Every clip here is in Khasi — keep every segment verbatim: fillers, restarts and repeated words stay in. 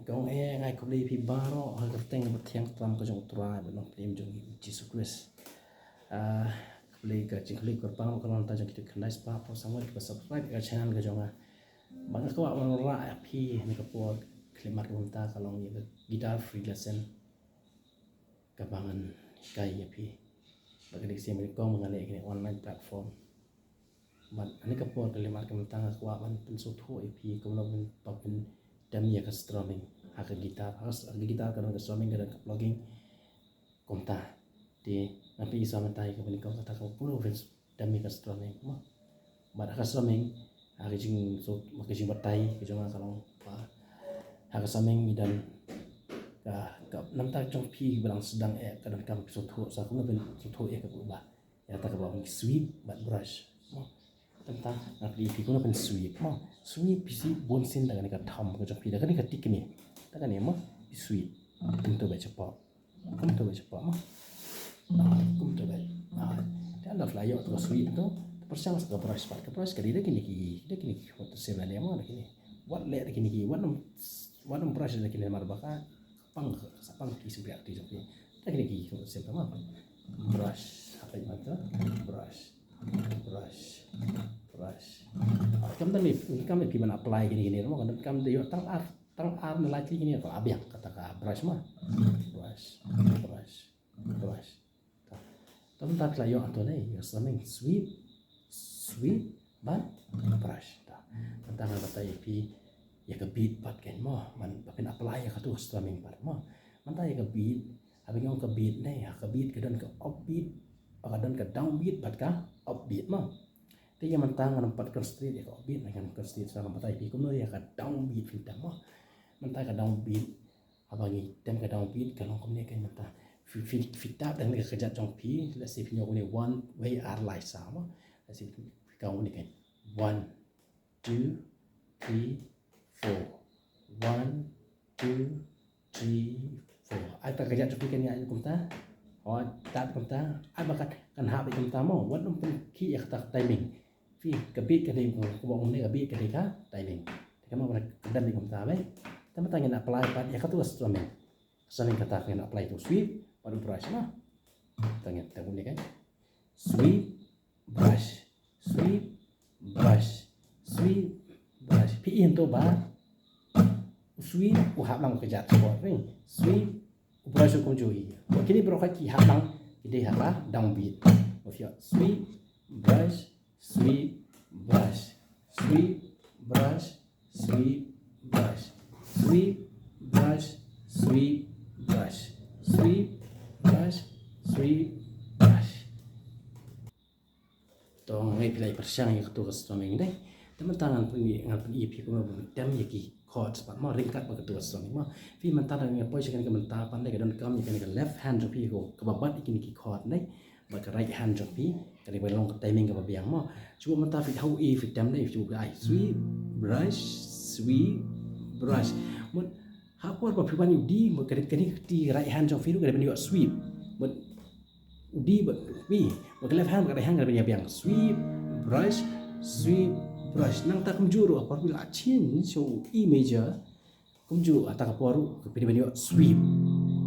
Kong e ngai khublei phi baroh ha ka kyrteng ba thiang tam ka jong u Trai bad u Nongpynim jong ngi Jisu Khrist. Ah, khublei ka jingkhublei kyrpang ka long ta jong kito khyndai spah phew san ngut ba subscribe ka channel ka jong nga. Ba nga kwah ban rah ïa phi ha kane ka por khyllipmat ka mynta ka long ïa ka guitar free lesson. Kaba ngan hikai ïa phi. Ba ka dei ka sien ba nyngkong ba nga leh kane online platform. Bad ha kane ka por khyllipmat ka mynta nga kwah ban pynsngewthuh ïa phi kumno ban, ban pyndem ïa ka strumming ha ka guitar. Ha ka guitar ka don ka strumming, ka don ka plucking. Kumta. Te ngan pyni sa mynta ïa kaba nyngkong kata ka kumno ban pyndem ïa ka strumming mo. Bad ha ka strumming, ha ka jing, so, ha ka jingbatai ka jong nga ka long ba ha ka strumming ngi don ka, ka, namar ka jong phi ba dang sdang eh ka donkam pynsngewthuh sa kumno ban pynsngewthuh ïa ka ba ïa kata kaba ong sweep bad brush mo. Te mynta nga pyni phi kumno ban sweep mo. Sweep phi sweep bun sien da kane ka thumb ka jong phi, da kane ka tikni, da kane mo. Phi sweep kumto ba shapoh. Kumto ba shapoh mo. Ah, kumto ba. Ah, te ynda la ïoh to ka sweep to, te pyrshang sa ka brush pat. Ka brush ka dei da kine ki, da kine ki hot sien lane mo, da kine. Wat leh da kine ki, wat nym, wat nym brush da kine namar ba ka pang, sa pang ki sympriahti jong phi. Da kine ki hot sien mo. Brush, hap ai mynta brush. Brush. Brush. Ah, kam da me, kam me phi ban apply kine kine mo, kam da ïoh tang ar, tang ar ne lai tylli kine, to la biang kata ka brush mo. Brush. Brush. Brush. Ta. Te mynta la ïoh to ne, ïa strumming sweep, sweep bad brush. Ta. Mynta ngan batai ïa phi ïa ka beat pat kein mo, ban ba phin apply ïa kato ka strumming pat mo. Mynta ïa ka beat, haba ngi ong ka beat ne, ha ka beat ka don ka upbeat, ka don ka downbeat bad ka upbeat mo. Te ïa mynta ngan ym pat concentrate ïa ka upbeat, ngan concentrate sa ngan batai ïa phi kumno ïa ka downbeat phin tem mo. Mynta ka downbeat, haba ngi tem ka downbeat ka long kumne kein mynta. Phi, phi, phi tap da kane ka kjat jong phi, let's say phi ñiew kumne one, wei, ar, lai, saw mo. Let's say phi count kumne kein. One, two, three, four. One, two, three, four. Ai ta ka kjat jong phi kan ïa kumta. Hooid, tap kumta. Ai ba kan, kan hap kumta mo. Wat nym pynkhih ïa kata ka timing. Phi, ka beat ka dei, kumba ong ne ka beat ka dei ka timing. Te kumno ba ka dei kumta bha. Te mynta ngin apply pat ïa kato ka strumming. Strumming kata ngin apply to sweep bad u brush mo. Te ngin, te kumne kein. Sweep, brush, sweep, brush, sweep, brush. Phi i hangto ba u sweep u hap lang ka kjat spot, ne? Sweep, u brush u kumjuh i. Kine baroh ki hap lang ki dei ha ka downbeat. Sweep, brush, sweep, brush, sweep, brush, sweep, brush, sweep, brush, sweep, brush, sweep, brush, sweep, brush. To nga ngeit phi la ïa pyrshang ïa kato ka strumming dei. Te mynta ngan pyni, ngan pyni ïa phi kumno ban tem ïa ki chords pat mo ryngkat bad kato ka strumming mo. Phi mynta da nga poi sha kane ka mynta pat dei ka donkam ïa kane ka left hand jong phi ko kaba bat ïa kine ki chord dei. Bad ka right hand jong phi ka dei ba long ka timing kaba biang mo. Shuwa mynta phi thaw i phi tem dei shuwa ai sweep, brush, sweep, brush. Mut ha por ba phi wan ïa u D, mut ka dei kane ka kti right hand jong phi ruh ka dei ban ïoh sweep. Mut u D bad phi, bad ka left hand bad ka right hand ka dei ban ïa biang. Sweep, brush, sweep, brush. Nangta kumjuh ruh ha por phi la change sha u E major. Kumjuh kata ka por ruh phi dei ban ïoh sweep.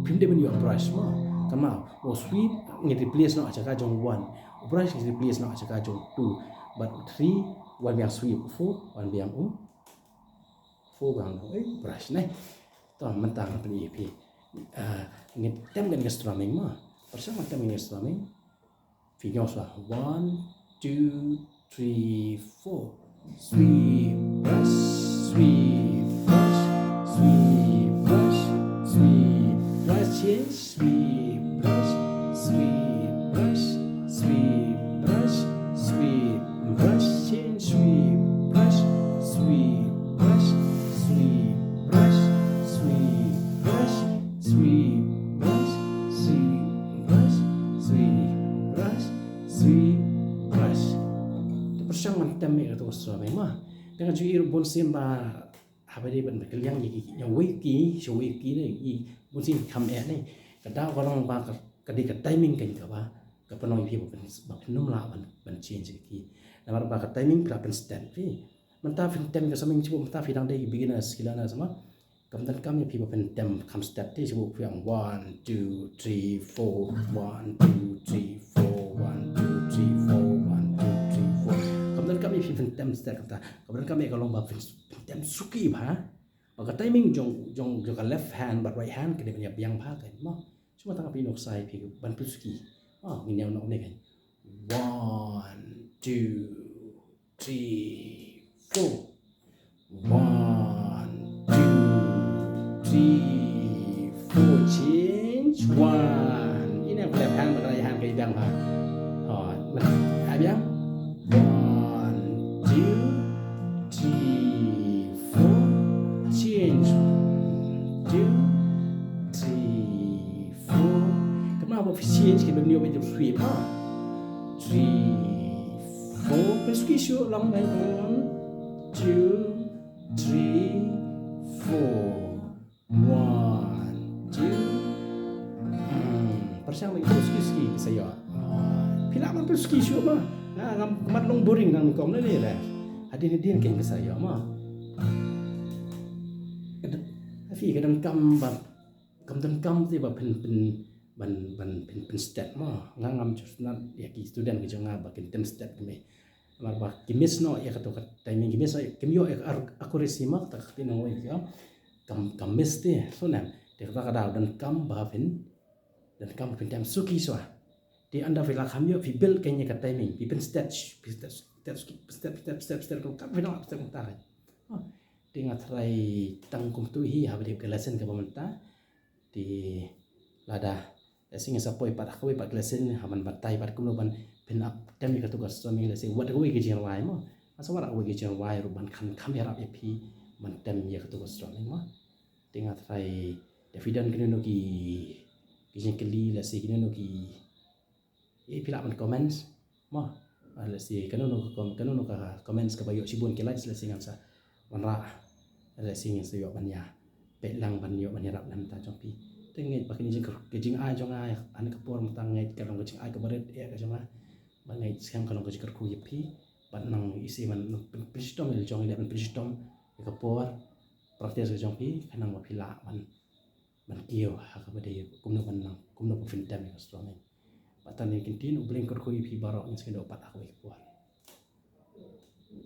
Phim dei ban ïoh brush mo. Tangba mo sweep ngin replace noh ha jaka jong one. Brush ngin replace noh ha jaka jong two. Bad three wan biang sweep. Four wan biang u. Four biang u. Eh, brush ne. To mynta ngan pyni ïa phi. Ah, ngin tem kane ka strumming mo. Pyrshang mo tem kane ka strumming. Phi ñiew sa. One, two, three, four. Sweep, brush, sweep, brush, sweep, brush, sweep, brush, yeah, sweep, brush, sweep, brush, sweep, brush, sweep, brush, yeah, sweep, brush, sweep, brush, sweep, brush, sweep, brush, sweep, brush, sweep, brush, sweep, brush, sweep, brush. Te pyrshang ban tem ïa kato ka strumming mo. Te nga ju i ruh bun sien ba haba dei ban kylliang ïa ki, ïa wei ki, sha wei ki ne, i bun sien ki kham eh ne. Ka daw ka long ba ka, ka dei ka timing kein kaba ka pynlong ïa phi ba phin, ba phin ym lah ban, ban change ïa ki. Namar ba ka timing phi la pynstad phi. Mynta phin tem ka strumming shuwa mynta phi dang dei beginners ki learners mo. Kam donkam ïa phi ba phin tem kham stet te, shu phi ong one two three four, one two three four, one two three four, one two three four. Kam donkam ïa phi phin tem stet kata. Kam donkam ïa ka long ba phin, phin tem suki bha. Ba ka timing jong, jong, jong ka left hand bad right hand ka dei ban ïa biang bha ka, mo. Shu ma tang phi nuksa ïa phi ban pynsuki. Oh, ngin ïa nok ne kan. One, two, three, four. One, two, three, four. Change. One. Ine, left hand bad right hand ka ïa biang bha. Oh, left, ïa biang. One, two, three, four. Change. Two, three, four. Kynmaw ba phi change, ki bym ïoh ba jam sweep, ha. Three, four. Pynsuki shuh, long line. One, two, three, four. One, two. Hmm. Pyrshang lagi pynsuki suki, phi sa ïoh. Ah, phi lah ban pynsuki shuh ma. Nga ngam, mat long boring nang kum na ni leh. Hadien hadien kan phi sa ïoh ma. Ka don, phi ka donkam ba, kam donkam te ba phin, phin, ban, ban phin, phin stet ma. Nga ngam ju sngewtynnat ïa ki student ki jong nga ba kin tem stet kumne. Namar ba ki miss noh ïa kato ka timing, ki miss noh, kim ïoh ïa ka ar-, accuracy ma, kata ka ktien nongwei ka. Kam, kam miss te, so nan. Te kata ka daw donkam ba phin, donkam ba phin tem suki shuwa. Te ynda phi la kham ïoh, phi build kein ïa ka timing, phi pynstet, phi stet, stet, stet, stet, stet, stet, stet, kam phi nang stet mynta. Oh, te nga tharai tang kumtu hi haba dei ka lesson kaba mynta. Te lada, lehse ngin sa poi pat ha kawei pat ka lesson, ha ban batai pat kumno ban phin ap tem ïa kato ka strumming, lehse wat kawei ka jingrwai mo. Nga sa wad kawei ka jingrwai ruh ban khan kham ïarap ïa phi ban tem ïa kato ka strumming mo. Te nga tharai da phi don kino kino ki, ki jingkylli, lehse kino kino ki, eh, phi lah ban comments mo. Ah, lehse kano kano ka com-, kano kano ka comments kaba ïoh shibun ki likes, lehse ngan sa wanrah. Lehse ngin sa ïoh ban ïa peit lang ban ïoh ban ïarap na ka bynta jong phi. Te ngeit ba kane ka jing, ka jingai jong nga ha kane ka por mynta ngeit ka long ka jingai kaba rit ïa ka jong nga. Ba ngeit skhem ka long ka jingkyrkhu ïa phi. Bad nang isih ban pyn-, pynshitom ïa la jong, ïa la ban pynshitom ïa ka por practice ka jong phi, khnang ba phi lah ban, ban kiew ha kaba dei kumno ban nang, kumno ba phin tem ïa ka strumming. Bad tang ïa ka ktien, U Blei un kyrkhu ïa phi baroh, ngin sa ïakynduh pat ha kawei ka por.